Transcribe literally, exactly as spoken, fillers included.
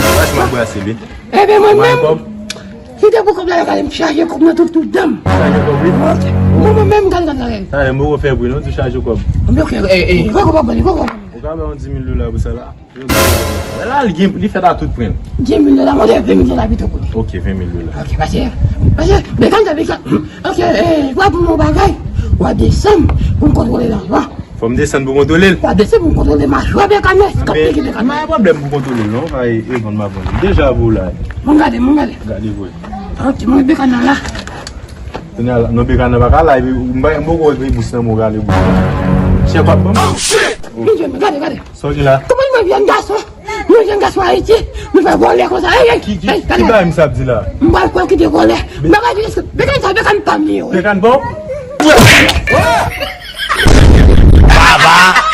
Wè si m ap brase li. Ebyen, mwen menm, si te pou kòb la, yo gade m chaje kòb nan tout, tout dan m. Chaje kòb, wi. Ok. Mwen, mwen menm, gade, gade, gade. Talè, m poko fè bri, non, tou chaje kòb. Ok, e, e, gwo kòb ap ban li, gwo kòb. Ou ka ba yon dis mil dola pou sa la? Lè la, li gen, li fèt a tout pwen. Dis mil dola, mwen, ven mil dola pito pou li. Ok, ven mil dola. Ok, pase, pase, Bekane, Bekane. Ok, e, w ap pou mwen bagay. W ap desann pou m kontwole l anvan. Fò m desann pou kontwole l. W ap desann pou m kontwole machwa Bekane. Kap piki Bekane. Men, pa gen pwoblèm pou kontwole l, non. Pa e, e vann m ap vann li. Deja pou la. Mwen gade, mwen gade. Gade vre. Ok, mwen Bekane la. Kounye a la, non, Bekane pa ka la, epi m pa, m poko wè bous nan mwen, gade bous. Chè pa ban m. Oh, shit! Gade, gade. Sa w gen la? Kòman nou jwenn gason? Nou jwenn gason Ayiti, nou fè vòlè konsa. Ey, ey, ki, ki, ey, ki bagay misye ap di la? M pral pran kite vòlè. M pa ka di, Bekane sa, Bekane pa m li yo. Bekane pa w? Baba!